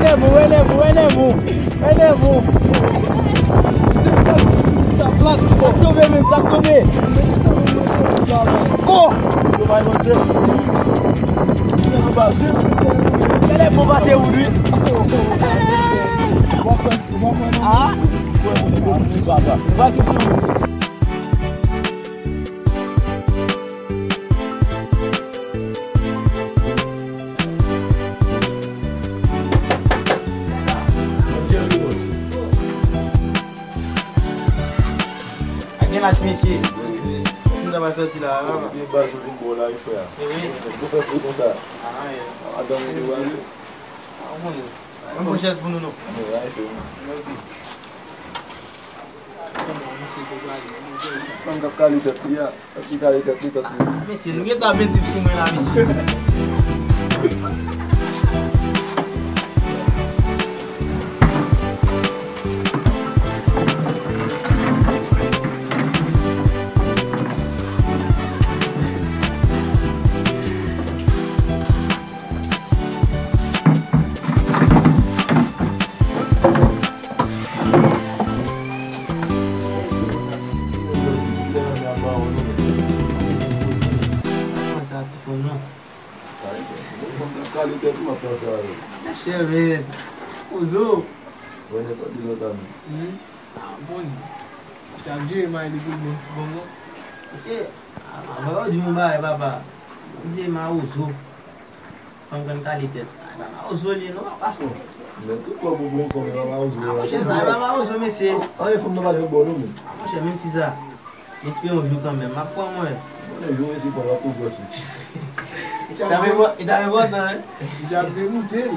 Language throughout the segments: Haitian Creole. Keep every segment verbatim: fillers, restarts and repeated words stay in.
Enève w, enève w, enève w, enève w. Sa plat, sa tonbe menm, sa tonbe. Oh! Yo bay manzè. Yo bay manzè. Gade bon pase ou, wi. Ah! Ak gen lach mesye. Si m ta pral sòti la, la, la. Gen baz ou vin bò la, wi, frè. Wi. Ou fè fri konsa. Ah, yeah. Madanm ou li wè. Ah, ou konnen. Mwen pran chèz pou nou, non. Wi, wi, frè. Ok. Fanm k ap kale tèt li a. Tèt li kale tèt li, tèt li. Mesye, nou gentan ap vin trip sou mwen la, mesye. Sa ti fon non. Monchè, men, Ozo. Bon, sa di lòt ane. Hmm? Ah, bon. Chak jou, e may li pou bon, bon, non. Mesye, ah, avan yo di yon bagay, papa. Mesye, ma Ozo. Fanm grann kale tèt. Ay, papa Ozo li ye non, papa. Men tout kòb ou pou yon fanm, papa Ozo. Ah, monchè, sa, papa Ozo, mesye. Anyen fanm nan pale yon bon non, men. Ah, monchè, menm si sa. M espere yon jou kanmenm. M ap pran mwen. Bon, yon jou resi pran, w ap tou gwòs wi. Li t ap degoute l.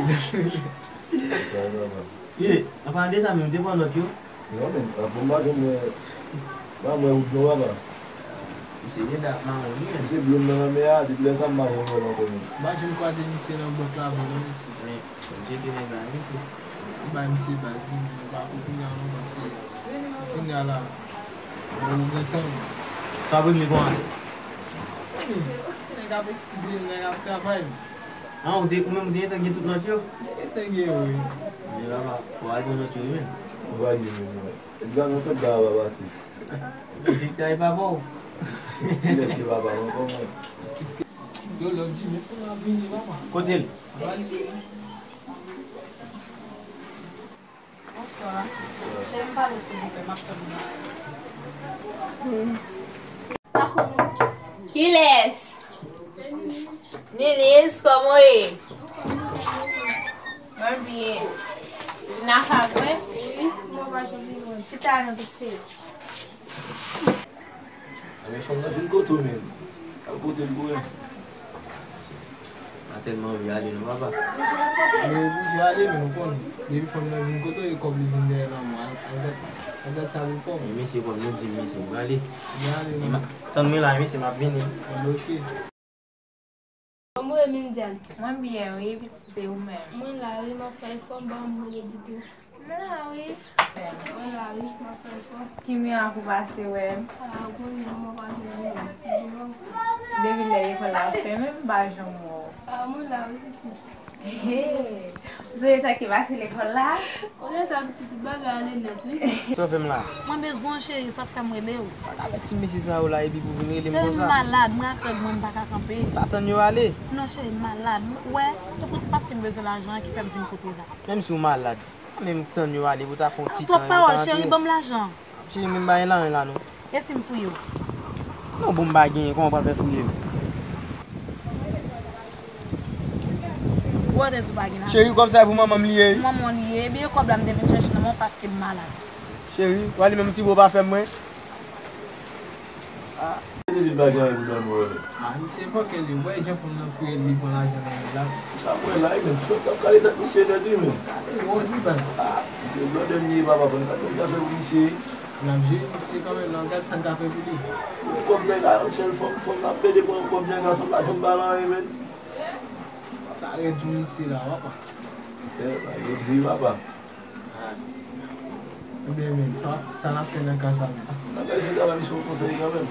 Ye, an palan de sa menm, te pran nòt yo? Non, men, ap bon bagay, men, pa mwen wout non, papa. Misye gen dat mawon li menm. Misye bloun nan lanmè a, depi lè sa m pa janm wè l ankò menm. M pa janm kwaze misye nan bòt la avan non, mesye. Men, m tcheke nèg la, wi, mesye. M bay misye baz li, men m pa konn kounye a non, paske kounye a la, bon, ou gen tan. Sa w regle kòman? Nèg ap etidye, nèg ap travay. Ah, ou te, ou menm ou te gentan gen tout nòt yo? Te gentan gen yo, wi. Men papa, fò w al pran nòt yo, wi, men. Ou pa gen menm, wi. Egzamen fèt la, papa, si. Direktè e papa w. Direktè papa m ankò, mwen. Yo, love Jimmy, pou n ap vini, papa. Kote l? Papa, li. Bonswa. Cheri m pale silvouplè, m ap tann ou. Kilès? Niniz, kòman w ye? Mwen byen. Vin ak mwen? Wi, mwen pa janm vin mwen. Chita non, pitit. Ebyen, fanm nan vin kote w menm. Al kote l pou wè. M pa tèlman anvi ale non, papa. Yo oblije ale, men ou konn, depi fanm nan vin kote w, e kòb li vin dèyè nan mwen. Al, al gad, al gad sa pou fè w. Men mesye konn nou di mesye, m prale. Li ale, men non. Tann mwen la, mesye, m ap vini. Ebyen, oke. Kòman w ye, Mimdiane? Mwen byen, wi, pitit, e ou menm? Mwen la, wi, m ap fè efò, m pa janm mouri ditou. M la, wi. Mwen la, wi, m ap fè efò. Ki mirak ou pase wè m? A, ou konnen, mwen pa jwenn ou. Depi lè lekòl la fèmen, m pa janm wè w. A, mwen la, wi, pitit. Hey, Zoe, sa ki pase lekòl la? Olye sa, pitit, tout bagay ale nèt, wi. Sa w fè m la? Mwen bezwen w, cheri, sa k fè m rele w. Pa ka fè ti mesye sa yo la, epi pou vin rele m konsa. Cheri, m malad, mwen ak règ mwen, m pa ka kanpe. Pa tann yo ale. Non, cheri, m malad. Ou wè, se pou, paske m bezwen lajan an ki fè m vin kote w la. Menm si w malad, pa menm tann yo ale pou ta fè yon ti tan, yo ta antre. Twòp pawòl, cheri, ban m lajan an. Cheri, men m pa gen lajan la, non. E si m fouye w? Non, bon, m pa genyen, kòman w pral fè fouye m? Ou wè, w te di w pa gen lajan. Cheri, kòb sa e pou manman m li ye. Manman w li ye. Ebyen, kòb la m te vin chèche nan men w paske m malad. Cheri, w ale menm ti bo pa fè mwen. Ah. Depi bagay pou ban nou wè. Ah, misye fòkè li, wè jan fanm nan fouye l, li pran lajan nan men l la. Sa m wè la, e menm ti fanm sa ap kale tèt misye nèt, wi, men. Kale, wè, Ziban. Ah, misye blòdè m ye, papa, fò n gade sa n ka fè pou misye. N ap jere misye kanmenm, n ap gade sa n ka fè pou li. Tout kòb nèg a yon sèl fanm, fanm nan ap plede pran kòb nèg a, sa pa janm ba l anyen, men. Sa rèd pou misye la, papa. Eh, yo di, papa. Ebyen, men, sa, sa n ap fè nan ka sa menm? N ap bay sou travay misye yon konsèy kanmenm.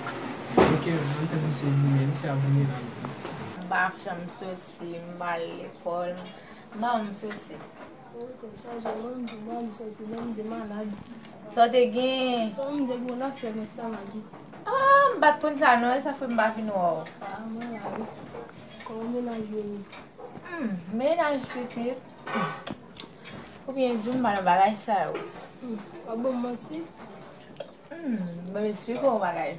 Ok, ann tann misye vini, misye ap vini la. M pa janm soti, m pa al lekòl, m pa janm soti. Ou tèt chaje, mwen, m di, mwen, m soti, menm de malad. Sa w te gen? Bon, m te gen yon afè, mwen, sa m abite. Ah, m pa t konn sa, non, e sa fè m pa vin wè w. Ah, mwen la, wi. Kòman mennaj ou ye? Hmm, mennaj pitit. Hmm. Oubyen di m pa nan bagay sa yo. Hmm, w ap ban m manti? Hmm, ban m esplike w yon bagay.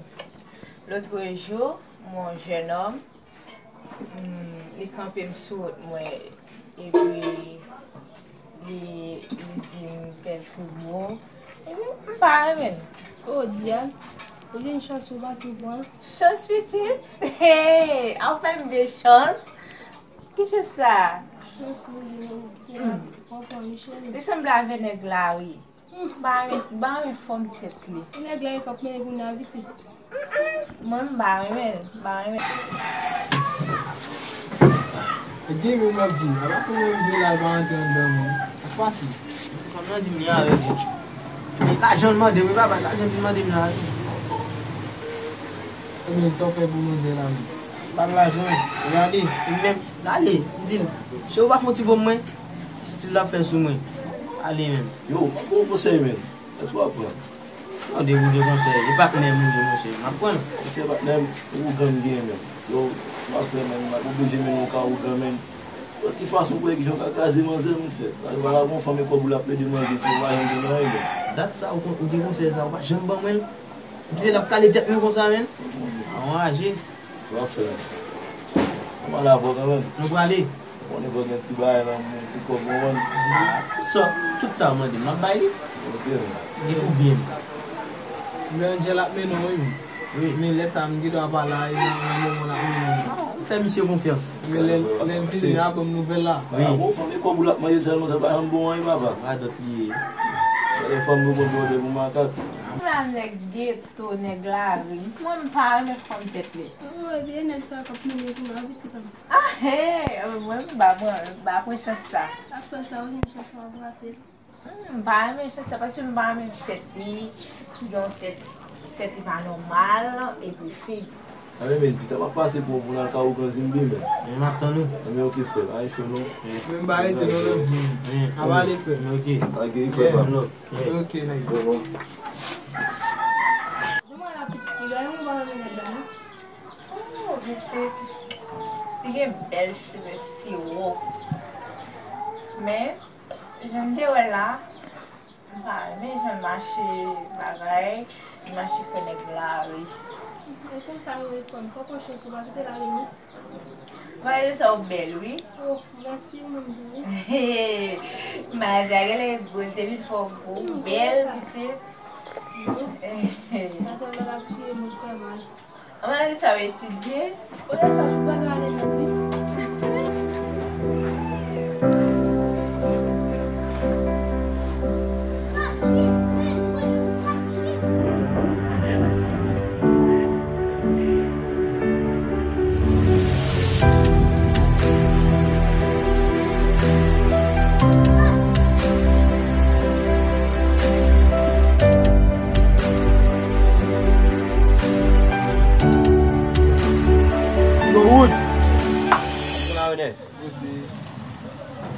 Lotrejou, yon jènòm, hmm, li kanpe m sou wot mwen, epi li, li di m kèlke mo, epi m pa renmen l. Oh, dyab, ou gen chans ou pa tou pran. Chans pitit? Hey, ap pale m de chans? Ki chans sa? Chans ou gen, ou gen, ou pran Michel. Li sanble avè nèg la, wi. Hmm, m pa renmen, m pa renmen fòm tèt li. E nèg la e k ap mennen kounye a pitit. Mm-mm. Mwen, m pa renmen l, m pa renmen l. E gen moun m ap di, a pa fè mwen rive la, l pa rantre anndan mwen. Sa fasil. Sa m nan di m li avèg li. Men lajan l mande m, wi papa, lajan l vin mande m la, wi. Ebyen, sa w fè pou manzè la menm? Ba m lajan, gade. Li menm, gade, m di l, cheri, ou pa fè yon ti bon mwen? Stil l ap fè sou mwen. Ale menm. Yo, m ap ba w konsèy, menn. Èske w ap pran? Tande ou de konsèy. E patnè m ou ye, monchè. M ap pran l. Monchè, patnè m, ougan m gen, menn. Yo, m ap fè, menn, m ap oblije mennen w ka ougan, menn. Bon, ki fason pou wè kijan w ka kraze manzè, monchè? Sa vle pale ak yon fanm e kòb ou l ap plede mande, si w pa janm gen anyen, menn. Dat sa, ou kon-, ou gen konsèy sa, ou pa janm ban mwen l? Ou kite l ap kale tèt mwen konsa, menn? Anraje. Sa w ap fè, menn? Ann al avè w kanmenm. Nou prale. Ou konnen fò gen ti bagay nan men, ti kòb, ou konprann? Ah, tout sa, tout sa w mande m, m ap bay li. Ok, menn. Gen pou byen m. Men Angel ap mennen w, wi. Wi. Men lè sa a, m gentan ap pale a, e nan, nan moman l ap mennen w. Ah, m fè misye konfyans. Men lè, lè m fini a, ban m nouvèl la. Wi. Ah, bon, fanmi kòb ou l ap manje sèlman, sa pa janm bon anyen, papa. Radòt li ye. Gade fanm nou konn bòdè pou makak. La nèg geto, nèg lari. Mwen, m pa renmen fanm tèt li. Oh, ebyen, nèg sa k ap mennen pou mwen, pitit an. Ah, hey, mwen, m pa pran, m pa pran chans sa. Apre sa, ou gen chans sa w ap rate. Hmm, m pa renmen chans sa, paske m pa renmen tèt li, ki gen yon tèt, tèt li pa nòmal, epi figi. Anben, men, pita m ap pase pou, pou n al ka ougan Zimbi, men. Men m ap tann ou. Anben, ok, frè, pa gen cho, non. Men m pa rete non lòt jou. M ap ale, frè. Men ok. Ok, frè, pa. Ok, nèg. Se bon. Jan w wè la pitit li, gade yon bagay nan nèg la, non? Oh, pitit. Li gen bèl cheve siwo. Men, jan m te wè l la, m pa renmen jan l mache bagay, li mache kwè nèg lari. E konsa nou ye fanm, fò pran chans ou pa kite l ale non. Mwen di sa w bèl, wi. Oh, mèsi, moun bèl. Maladie a genlè gwo, depi l fè w gwo, ou bèl, pitit. Sa fè mal ap tiye moun, fè mal. Mwen di sa w etidye. Ou di sa, tout bagay ale nèt, wi. Gon wout.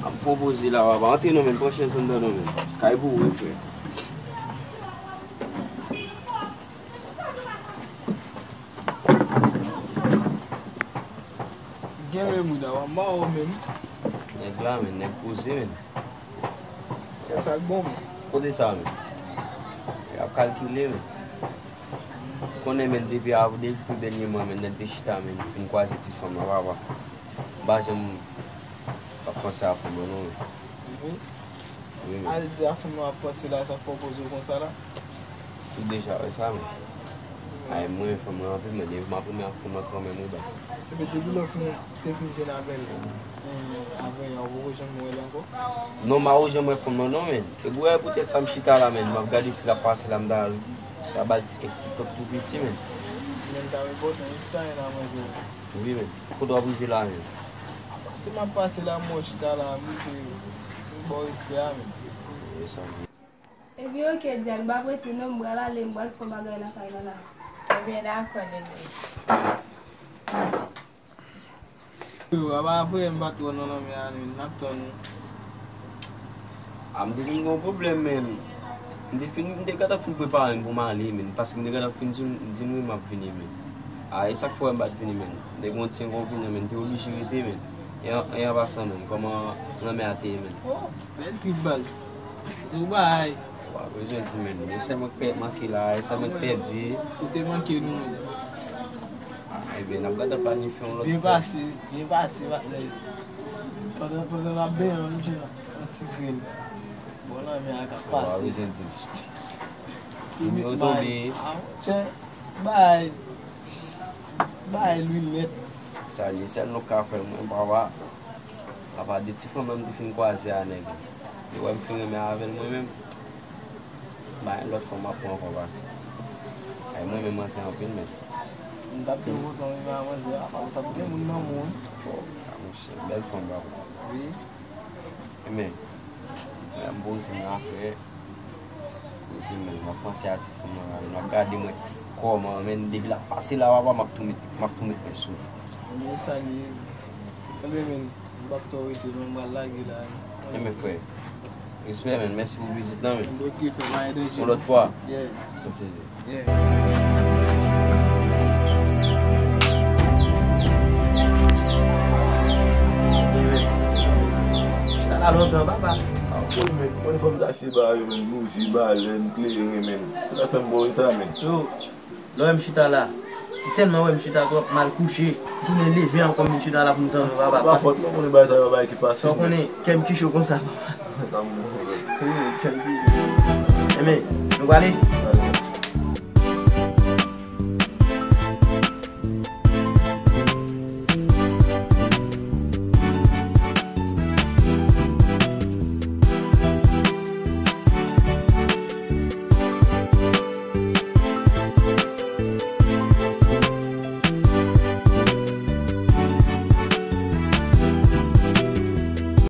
Ap fè yon poze la, papa. Antre non, men, pran chèz anndan non, men. Kay pou ou, wi, frè. Gen men mouda, w ap mawon menm. Nèg la, men, nèg poze, men. Fè sa k bon, men. Kote sa, men? Y ap kalkile, men. Konnen, men, depi a, depi tou dènyèman, men, nèg te chita, men, vin kwaze ti fanm nan, papa. M pa janm ap panse a fanm nan, non, men. Wi. Wi, men. Al di a fanm nan w ap panse la, sa k fè w poze w konsa la? Ou deja wè sa, men. Ay, mwen, fanm nan anpil, men, depi m ap renmen ak fanm nan kanmenm, wi, baz. Epi depi lè w fin, te fin jwenn avè l, eh, avè a, ou poko janm wè l ankò? Non, m poko janm wè fanm nan, non, men. Epi w wè poutèt sa m chita la, men. M ap gade si l ap pase la, m ta, ta ba l ti kèk ti pòt tou piti, men. Men l ta enpòtan, wi, si ta gen nan manje. Wi, men. Kote w ap rive la, men? Si m ap pase la, m wè w chita la, m rive, m ba w respè a, men. E sa. Epi ok, Dyal, m p ap rete non, m pral ale, m pral fè yon bagay lakay la la. Ebyen, dakò, Nene. Yo, apa vre, m pa twò nan lanmè a, men n ap tann ou. A, m te vin gen yon pwoblèm, men m te fin, m te gentan fin prepare m pou m ale, men, paske m te gentan fin di, di nou m ap vini, men. A, e sa k fè m pa t vini, men. M te gen yon ti enkonvenyan, men, m te oblije rete, men. E an, e an pasan, men, kòman lanmè a te ye, men? Oh, bèl trip, baz. Se yon bagay. Ou pa bezwen di, men. E sèlman k pè-, manke la, e sèlman k pèdi. Ou te manke nou, men. A, ebyen, n ap gentan planifye yon lòt fwa. Byen pase, byen pase, patnè. Pandan, pandan n ap benyen, m jwenn yon ti grenn. Bon, lanmè a k ap pase. Ou pa bezwen di. Limit may. Yo tonbe. A, monchè, bay, bay lwil nèt. Sa li, sèl nou ka fè, mwen, papa. Apa de ti fanm nan m te fin kwaze a, nèg. Li wè m fin renmen avè l, mwen menm. Ba, yon lòt fanm m ap pran ankò, pase. Ay, mwen menm, manzè anpil, men. M t ap gen kontan renmen a manzè a, papa, t ap gen moun nan moun. Oh, a, monchè, bèl fanm, papa. Wi. Men, men, m poze m la, frè. Poze m, men, m ap panse a ti fanm nan la, men, m ap gade mwen kòman, men, depi l ap pase la, papa, m ap tou met, m ap tou met men sou li. Men sa li ye. Enben, men, m p ap twò rete, non, m pral lage la. Enben, frè, respè, men, mèsi pou vizit lan, men. Ok, frè, pa gen danje. Yon lòt fwa. Yeah. Sa sezi. Chita la lontan, papa. A, wi, men, konn fanm tache ba yo, men, bouji, balèn, kleren, men. Sa fè m bon eta, men. Yo, lè w wè m chita la, m tèlman wè m chita twòp, m al kouche, m tounen leve ankò, m vin chita la pou m tann ou, papa. Pa fòt, non, konnen bagay sa yo, bagay ki fasil, men. Sa w konnen, kè m ki cho konsa, papa. Sa m bon, men. Wi, kè m ki cho. Enben, nou prale?